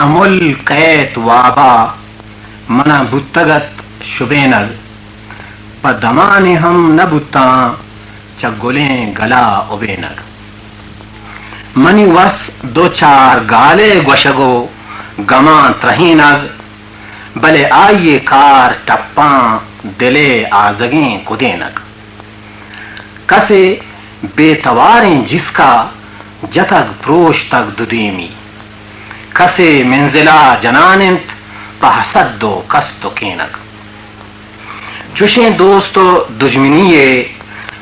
امل کئیت وابا، منا بوتگ ات شبینگ، پہ دمانے ہم نہ بوتاں چہ گلیں گلا ابینگ۔ منی وس دو چار گالے گوشگ و گماں ترہینگ، بلے آئی ء کار ٹپاں دل ء آزگیں کدینگ۔ کسے بے تواریں جسکا جتگ پروشتگ دودیمی۔ کسے منزلا جنان انت پہ حسد و کست و کینگ۔ چشیں دوست و دژمنی ء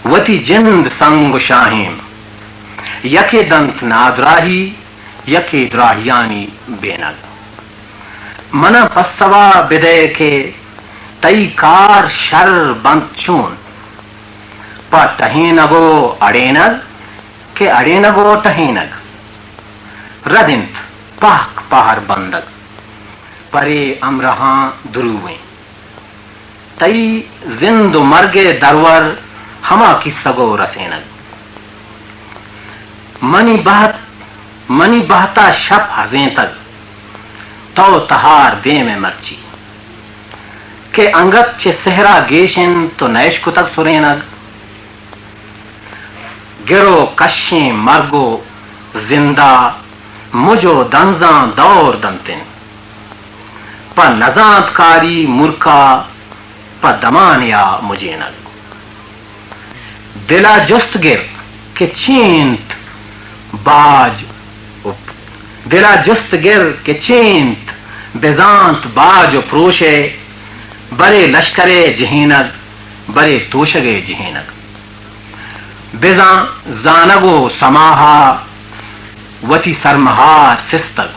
وتی جند سنگ و شاہیم۔ یکے دنت نادراہی، یکے دراہیانی بینگ۔ منا پسوا بدئے کہ تئی کار شر بنت چون؟ پہ ٹہینگ و اڑینگ کہ اڑینگ و ٹہینگ؟ رد انت پہک پہر بندگ، پرے ہمراہاں درویں۔ تئی زند و مرگ ء درور ہما کیسگ و رسینگ۔ منی بہت، منی بہتا شپ ہزینتگ، تو تہار دیم ء مرچی کہ انگت چہ سہرا گیش انت تو نہ اشکتگ سرینگ۔ گر و کشیں مرگ و زندا مج و دنزاں دور دنت انت۔ پہ نزانتکاری مرکا پہ دمانیا مجینگ۔ دلا جست گر کہ چینت باج و، دلا جست گر کہ چینت بزانت باج و پروشے، برے لشکرے جہینگ، برے توشگے جہینگ۔ بزاں زانگ و سماہا وتی سرمہار سستگ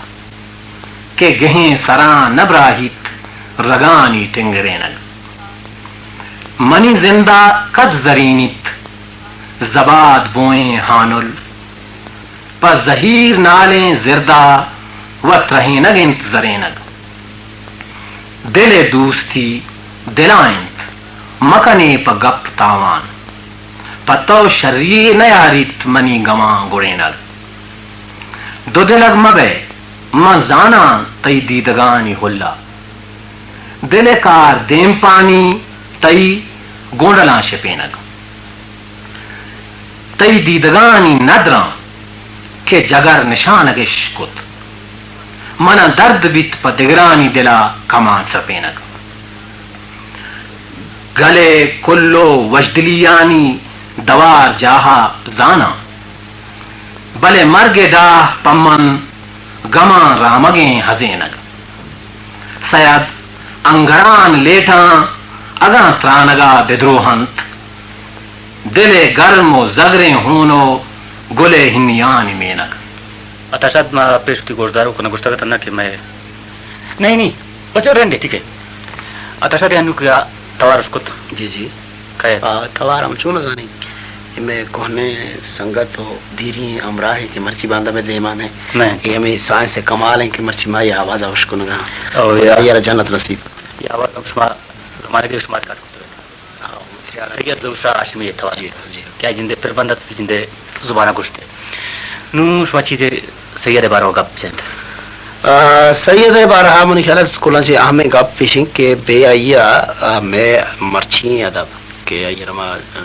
کہ گہیں سراں نہ براہیت رگانی ٹنگرینگ۔ منی زندا کد زرینیت زباد بوئیں ہانل، پہ زہیر نالیں زردا و ترہینگ انت زرینگ۔ دل ء دوستی دلا انت، مکنے پہ گپ تاوان۔ پہ تو شری نیاریت منی گماں گڑینگ۔ دو دلگ مبئے، من زاناں تئی دیدگانی ہلا۔ دل ء کار دیمپانی تئی گونڈلاں شپینگ۔ تئی دیدگانی ندراں کہ جگر نشانگ اش کت، منا درد بیت پہ دگرانی دلا کمان سرپینگ۔ گل ء کل و وشدلیانی دوار جاہا زاناں، بلے مرگ ء ڈاہ پہ من گماں رامگیں ہزینگ۔ سید انگران لیٹاں اگاں ترانگا بدروہنت، دل ء گرم و زگریں ہون و گل ء ہنیانی مینگ۔ عطا شاد، ما پیش وتی گوشداروکاں گوشتگ ات نہ کہ مئے، نہیں، نہیں، بس رہن دے، ٹھیک ہے۔ عطا شاد، انو کہ توار اشکت۔ جی، جی۔ کئے؟ آ، توار ہم چون نزانی؟ اے مئے کوہنیں سنگت و دیریں ہمراہے کہ مرچی باندا مئے دیما نہ۔ نہ۔ اے ہمے سائنس ء کمال ہیں کہ مرچی ما اے آواز ء اشکنگا۔ او، یا۔ آئی ء را جنت نصیب۔ اے آواز ہم شما زمانگے شما ریکارڈ کرتگ۔ سید ظہور شاہ ہاشمی ء توار۔ جی، جی۔ کہ آئی جندے پر بندات، جندے زبان ء گوشتے۔ نوں شما چیزے سید ء باروا گپ جنت۔ آ، سید ء بارہ ء منی خیال ء کلاں چہ اہمیں گپ ایش انت کہ بے آئی ء، آ، مئے مرچی ادب کہ آئی ء را ما، آ،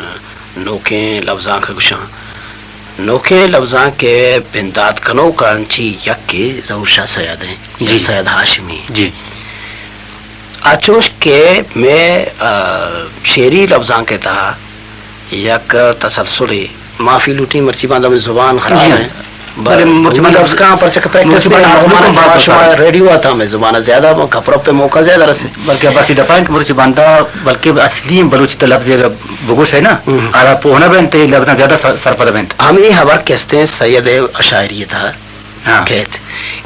نوکیں لبزانک گوشاں۔ نوکیں لبزانک ء بندات کنوکاں چہ یکے ظہور شاہ سید انت، جی۔ سید ہاشمی۔ جی۔ آ چوش کہ مئے، آ، شعری لبزانک ء تہا یک تسلسلے، معافی لوٹیں، مرچی باندا مئے زبان خراب جی۔ ہیں۔ بلے بلے مرچی باندا لفظ کہاں پرچہ کہ پریکٹس مرچی باندا نہیں، مردم مرچی بات شما شما ہے۔ ریڈیو آتا مئے زبان زیادہ خبروں پہ موقع زیادہ رسے۔ بلکہ باقی دپائیں کہ مرچی باندا، بلکہ اصلی بلوچی تو لفظ بگوش ہے نا، ہم۔ آرا پوہنا بنتے لفظاں زیادہ سر-، سرپد بنت۔ ہم یہ خبر کہتے ہیں سید شاعری تہا۔ ہاں۔ کئیت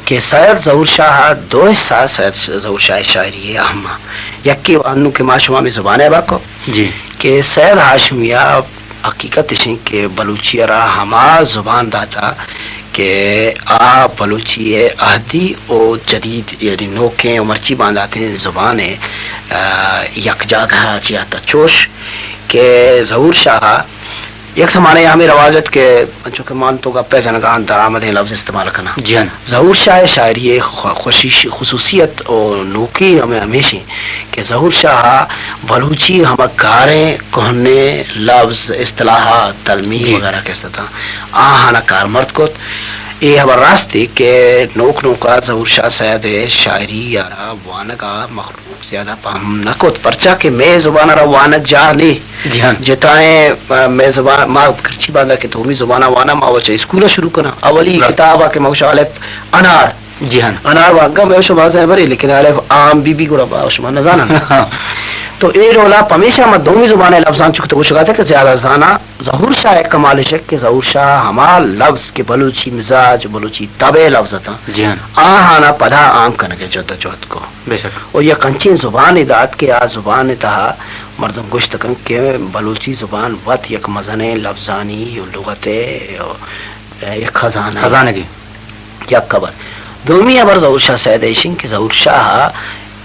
کہ سید ظہور شاہ ء دو حصہ، سید ظہور شاہ ء شاعری ء اہم ء۔ یکے انوں کہ ما شما ہمے زبان ء ہبر کو جی۔ کہ سید ہاشمی ء حقیقت اش انت کہ بلوچی ء را ہما زبان داتا کہ آ بلوچی ء عہدی و جدید، یعنی نوکیں و مرچی بانداتیں زبان ء، آ، یک جاگہ ء چہ آتا، چوش کہ ظہور شاہ ء یک زمانہ ءَ ہمے رواج ات کہ انچو کہ من تو گپ ءَ جنگا آں، درآمدیں لفظ استعمال کناں۔ جی ہاں۔ ظہور شاہ ءِ شاعری ءِ خ-، خوشی-، خصوصیت و نوکی ہمے ہمیش ایں کہ ظہور شاہ ءَ بلوچی ہما گاریں کوہنیں لفظ، اصطلاحات، تلمیں جی۔ وغیرہ کہ است اتاں، آہانا کارمرد کت۔ اے ہبر راستے کہ نوک نوکا ظہور شاہ سید ءِ شاعری ءَ را وانگا مخلوق زیادہ پہم نہ کت، پرچا کہ مئے زبان ءَ را وانگ جاہ نے۔ جی ہاں۔ جتائیں، آ، مئے زبان، ما کرچی باندا کہ دومی زبان ءَ واناں، ما وچ اسکول ءَ شروع کناں۔ اولی راست۔ کتاب ءَ کہ ما گوشاں الف انار۔ جی ہاں۔ انار وانگا مئے شما زہبرے، لیکن الف عام بی بی گڑا ما شما نہ زاناں۔ تو اے ڈولا پمیشا ما دومی زبان ءِ لفظاں چک تو گوشگا تھے کہ زیادہ زاناں۔ ظہور شاہ ءِ کمال اش کہ ظہور شاہ ہما لفظ کہ بلوچی مزاج، بلوچی تب ءِ لفظ اتاں، جی ہاں۔ آہانا پدا عام کنگ ءِ جد ءُ جہد کو۔ بے شک۔ و یک انچیں زبانے دات کہ آ زبان ءِ تہا مردم گوشت کنت کہ بلوچی زبان وت یک مزنیں لفظانی و لغت ءِ یک خزانہ۔ خزانگے۔ یک ہبر۔ دومی ہبر ظہور شاہ سید ءِ ایش انت کہ ظہور شاہ ءَ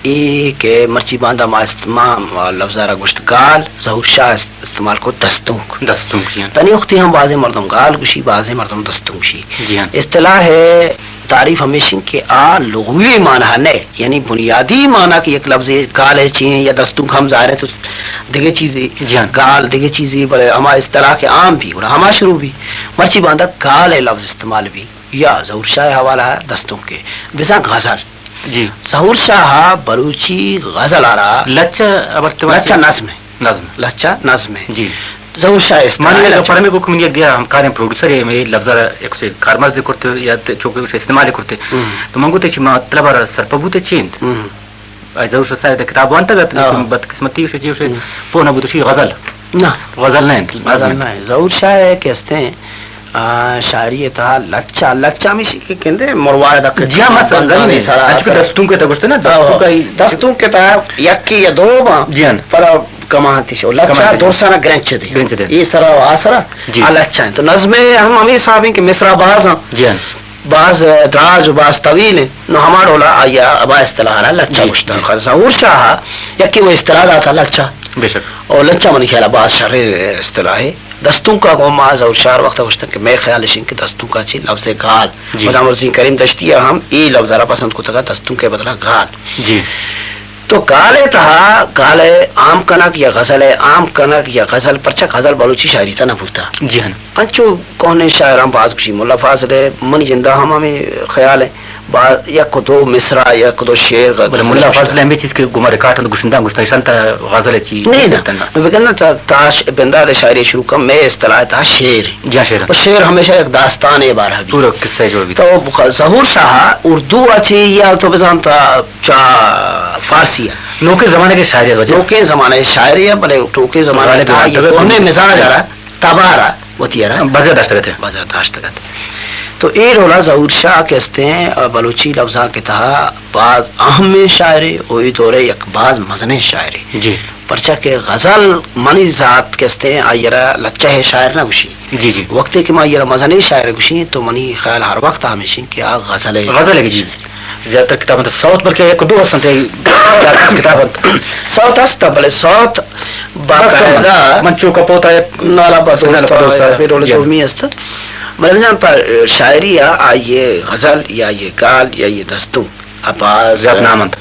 اے کہ مرچی باندا ما است-، ما لفظ ءَ را گوشت گال، ظہور شاہ است-، استعمال کو دستونک۔ دستونک، جی ہاں۔ تنی وقتی ہم بازیں مردم گال گوشی، بازیں مردم دستونک گوشی۔ جی ہاں۔ اصطلاح ءِ تعریف ہمیش انت کہ آ لغوی معنی نہ، یعنی بنیادی معنی کہ یک لفظ گال ءِ چی انت یا دستونک ہم ظاہر ہے تو دگہ چیزے، جی ہاں۔ گال دگہ چیزے، بلے ہما اصطلاح کہ عام بی، گڑا ہما شروع بی۔ مرچی باندا گال ءِ لفظ استعمال بی۔ یا ظہور شاہ ءِ حوالہ ءَ دستونک ءِ۔ بزاں غزل۔ جی۔ ظہور شاہ ءَ بلوچی غزل ءَ را لچہ ابرتہ لچہ نظم ءِ۔ نظم۔ لچہ نظم ءِ۔ جی۔ ظہور شاہ ءِ من استعمال یہ لچہ۔ پرمے کو کہ من یک دیا ہمکاریں پروڈیوسر ہے، میں لفظ ءَ را یک سے کارمرز کرتے یا تے چونکہ اسے استعمال کرتے۔ ہم۔ تو من گوتے چی مطلب ءَ را سرپد بوتے چی انت؟ ہم۔ آ ظہور شاہ صاحب ءِ کتاب وانتگ ات، ہاں۔ لیکن بدقسمتی اش چی اش ہم۔ پوہ نہ بوت، اشی غزل۔ نہ۔ غزل نہ انت، غزل نظم۔ نہ انت۔ ظہور شاہ ءِ کہ استیں، آ، شاعری ءِ تہا لچہ، لچہ ہمیشی کہ کندے مروارد ءَ جی ہاں، مت بندانی غزل سرا انچو کہ اثر۔ دستونک ءِ تہا گوشتے نا، ہاں، دستونک ءَ دستونک ءِ تہا یکے یا دو باں، جی ہاں۔ پدا کمانتی شو۔ لچہ کمانتی شو۔ درسانا گرنچ دے۔ گرنچ دے۔ اے سرا و آ سرا، جی۔ آ لچہ انت۔ تو نظم ءِ ہم ہمے حساب انت کہ مصرع باز انت۔ جی ہاں۔ باز دراج و باز طویل انت۔ نو ہما ڈولا آئی ءَ ہما اصطلاح ءَ را لچہ جی، گوشتگ۔ جی۔ ظہور شاہ ءَ یکے وہ اصطلاح داتا لچہ۔ بے شک۔ اور لچہ منی خیال ءَ باز شریں اصطلاح ہے۔ دستونک ءَ گوں ما ظہور شاہ ءَ وقت گوشتگ کہ مئے خیال اش انت کہ دستونک ءَ چی لفظ گال۔ جی۔ غلام رضی کریم دشتی ءَ ہم اے لفظ ءَ را پسند کتگ ءَ دستونک ءِ بدلا گال۔ جی۔ تو گال ءِ تہا، گال ءِ عام کنگ یا غزل ءِ عام کنگ یا غزل، پرچا غزل بلوچی شاعری تہا نہ بوتا۔ جی ہاں۔ انچو کوہنیں شاعراں باز گوشی، ملا فاضل ءِ منی جندا ہم ہمے خیال ہے۔ با-، یک و دو مصرع، یک و دو شعر غ-، بلے ملا فاضل ءِ ہمے چیز کہ گما ریکارڈ انت گوشندہ گوشتا، ایشان تہا غزل ءِ چی نہیں، نہ۔ بگن تا، تا ش-، بندات ءِ شاعری شروع کن، مئے اصطلاح تہا شعر ہے۔ جی ہاں، شعر۔ و شعر ہمیشہ یک داستان ءِ بارہ بی۔ پورا قصہ جوڑ بی۔ تو بخ-، ظہور شاہ اردو ءَ چی یا تو بزان تا چا فارسی ءَ۔ نوکیں زمانے کے شاعری ءَ وجہ۔ نوکیں زمانے شاعری ءَ، بلے نوکیں زمانے غالب تہا یہ غالب کوہنیں مزاج ءَ را، تباہ ءَ را وتی ءَ را بزا داشتگ ات۔ بزا داشتگ ات۔ تو اے ڈولا ظہور شاہ کہ استیں، آ، بلوچی لفظاں کے تہا باز اہمیں شاعرے و اے دورے یک باز مزنیں شاعرے۔ جی۔ پرچا کہ غزل منی ذات کہ استیں، آئی ءَ را لچہ ءِ شاعر نہ گوشی۔ جی، جی۔ وقتے کہ ما آئی ءَ را مزنیں شاعر گوشی تو منی خیال ہر وقت ہمیش انت کہ آ غزل ءِ غزل ءِ، جی۔ زیادہ تر کتاب انت سوت، بلکہ یک دو ہست انت، چار پانچ کتاب انت۔ سوت ہست، بلے سوت باقاعدہ من چو کپوت ءَ نالا بدوست نالا بدوست ءَ، ءَ، بے ڈول جی۔ دومی ہست۔ بلے بزاں پہ شاعری ءَ آئی ءِ غزل یا آئی ءِ گال یا آئی ءِ دستونک ءَ باز زیات نام انت۔